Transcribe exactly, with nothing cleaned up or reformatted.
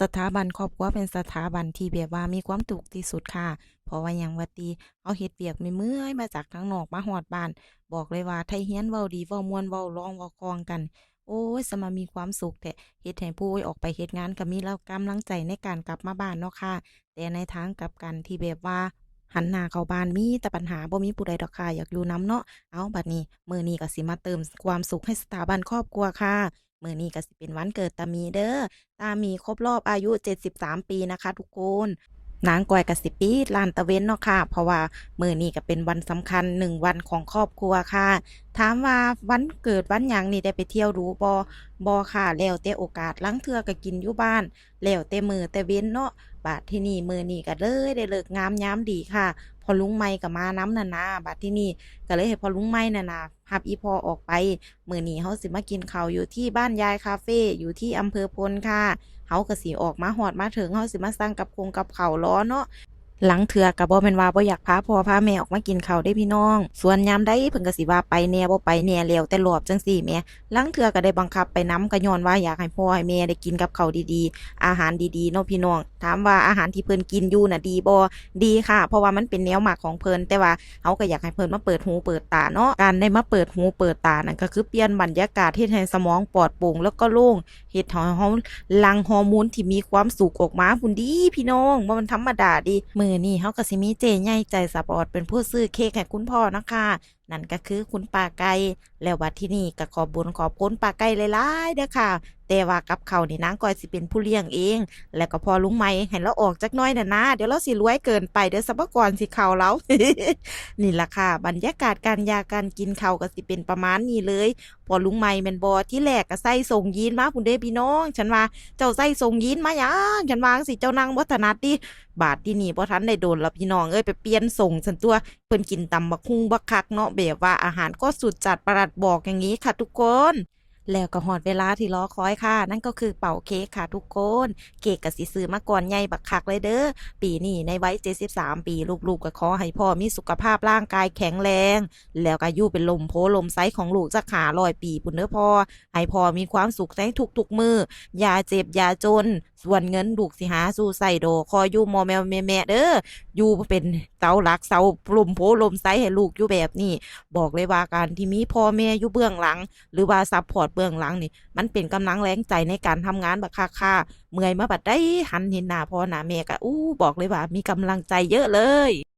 สถาบันครอบครัวเป็นสถาบันที่แบบว่ามีความสุขที่สุดค่ะ เพราะว่าหยังว่าติ เฮาเฮ็ดเวียกเมื่อยๆ มาจากทางนอกมาฮอดบ้าน บอกเลยว่าไทเฮียนเว้าดี เว้าม่วน เว้าลอง เว้าคล่องกัน โอ๊ย สะมามีความสุขแท้ เฮ็ดให้ผู้ออกไปเฮ็ดงานก็มีแล้วกำลังใจในการกลับมาบ้านเนาะค่ะ แต่ในทางกลับกันที่แบบว่าหันหน้าเข้าบ้านมีแต่ปัญหา บ่มีผู้ใดดอกค่ะอยากอยู่นำเนาะ เอ้า บัดนี้มื้อนี้ก็สิมาเติมความสุขให้สถาบันครอบครัวค่ะ มื้อนี้ก็สิเป็นวันเกิดตามีเด้อ ตามีครบรอบอายุเจ็ดสิบสามปีนะคะทุกคน นางก้อยก็สิปิดร้านตะเว็นเนาะค่ะ เพราะว่ามื้อนี้ก็เป็นวันสำคัญหนึ่งวันของครอบครัวค่ะ ถามว่าวันเกิดวันหยังนี่ได้ไปเที่ยวดูบ่ บ่ค่ะ แล้วแต่โอกาส ลางเทื่อก็กินอยู่บ้าน แล้วแต่มื้อแต่เว็นเนาะ บาดที่นี่มื้อนี้ก็เลยได้ฤกษ์งามยามดีค่ะ พ่อลุงใหม่ก็มานำนั่นนะ บาดที่นี่ก็เลยให้พ่อลุงใหม่นั่นนะ รับอีพ่อออกไป มื้อนี้เฮาสิมากินข้าวอยู่ที่บ้านยายคาเฟ่ อยู่ที่อำเภอพลค่ะ เฮาก็สิออกมาฮอดมาถึง เฮาสิมาสั่งกับคงกับข้าวรอเนาะ ลางเทื่อก็บ่แม่นว่าบ่อยากพาพ่อพาแม่ออกมากินข้าวเด้พี่น้อง ส่วนยามใดเพิ่นก็สิว่าไปแหน่บ่ไปแหน่ แล้วแต่รอบจั่งซี้แหม ลางเทื่อก็ได้บังคับไปนำ ก็ญ้อนว่าอยากให้พ่อให้แม่ได้กินกับข้าวดีๆ อาหารดีๆ เนาะพี่น้อง ถามว่าอาหารที่เพิ่นกินอยู่น่ะดีบ่ ดีค่ะ เพราะว่ามันเป็นแนวมักของเพิ่น แต่ว่าเฮาก็อยากให้เพิ่นมาเปิดหูเปิดตาเนาะ การได้มาเปิดหูเปิดตานั่นก็คือเปลี่ยนบรรยากาศ เฮ็ดให้สมองปลอดโปร่งแล้วก็โล่ง เฮ็ดให้เฮาหลั่งฮอร์โมนที่มีความสุขออกมาพู้นดีพี่น้อง บ่แม่นธรรมดาเด้ มื้อนี้เฮาก็สิมีเจ๊ใหญ่ใจสปอร์ตเป็นผู้ซื้อเค้กให้คุณพ่อเนาะค่ะ นั่นก็คือคุณป้าไก่ แล้วบัดที่นี่ก็ขอบบุญขอบคุณป้าไก่หลายๆ เด้อค่ะ แต่ว่ากับข้าวนี่นางก้อยสิเป็นผู้เลี้ยงเอง แล้วก็พ่อลุงใหม่ให้ลาวออกจักหน่อยน่ะนะ เดี๋ยวลาวสิรวยเกินไป เดี๋ยวสรรพากรสิเข้าลาว นี่ล่ะค่ะ บรรยากาศการยาการกินข้าวก็สิเป็นประมาณนี้เลย พ่อลุงใหม่แม่นบ่ ทีแรกก็ใส่ส่งยีนมาพู้นเด้พี่น้อง ฉันว่า เจ้าใส่ส่งยีนมาหยัง ฉันว่าจั่งซี้ เจ้านั่งบ่ถนัดติ บาดที่นี่บ่ทันได้โดนแล้วพี่น้องเอ้ย ไปเปลี่ยนส่งซั้นตั่ว เพิ่นกินตำบักหุ่งบักคักเนาะ แบบว่าอาหารก็สุดจัดประหลัดบอกอย่างนี้ค่ะทุกคน แล้วก็ฮอดเวลาที่รอคอยค่ะ นั่นก็คือเป่าเค้กค่ะทุกคน เค้กก็สิซื้อมาก้อนใหญ่บักคักเลยเด้อ ปีนี้ในวัยเจ็ดสิบสามปี ลูกๆก็ขอให้พ่อมีสุขภาพร่างกายแข็งแรง แล้วก็อยู่เป็นร่มโพธิ์ร่มไทรของลูกจักห้าร้อยปีพู้นเด้อพ่อ ให้พ่อมีความสุขในทุกๆมื้อ อย่าเจ็บอย่าจน ส่วนเงินลูกสิหาสู่ใช้ดอก ขออยู่มอแมวแม่ๆเด้อ อยู่เป็นเสาหลักเสาร่มโพธิ์ร่มไทรให้ลูกอยู่แบบนี้ บอกเลยว่าการที่มีพ่อแม่อยู่เบื้องหลัง หรือว่าซัปพอร์ตเบื้องหลังนี่ มันเป็นกำลังแรงใจในการทำงานบักคักค่ะ เมื่อยมาบัดใดหันเห็นหน้าพ่อหน้าแม่ก็ อู้ บอกเลยว่ามีกำลังใจเยอะเลย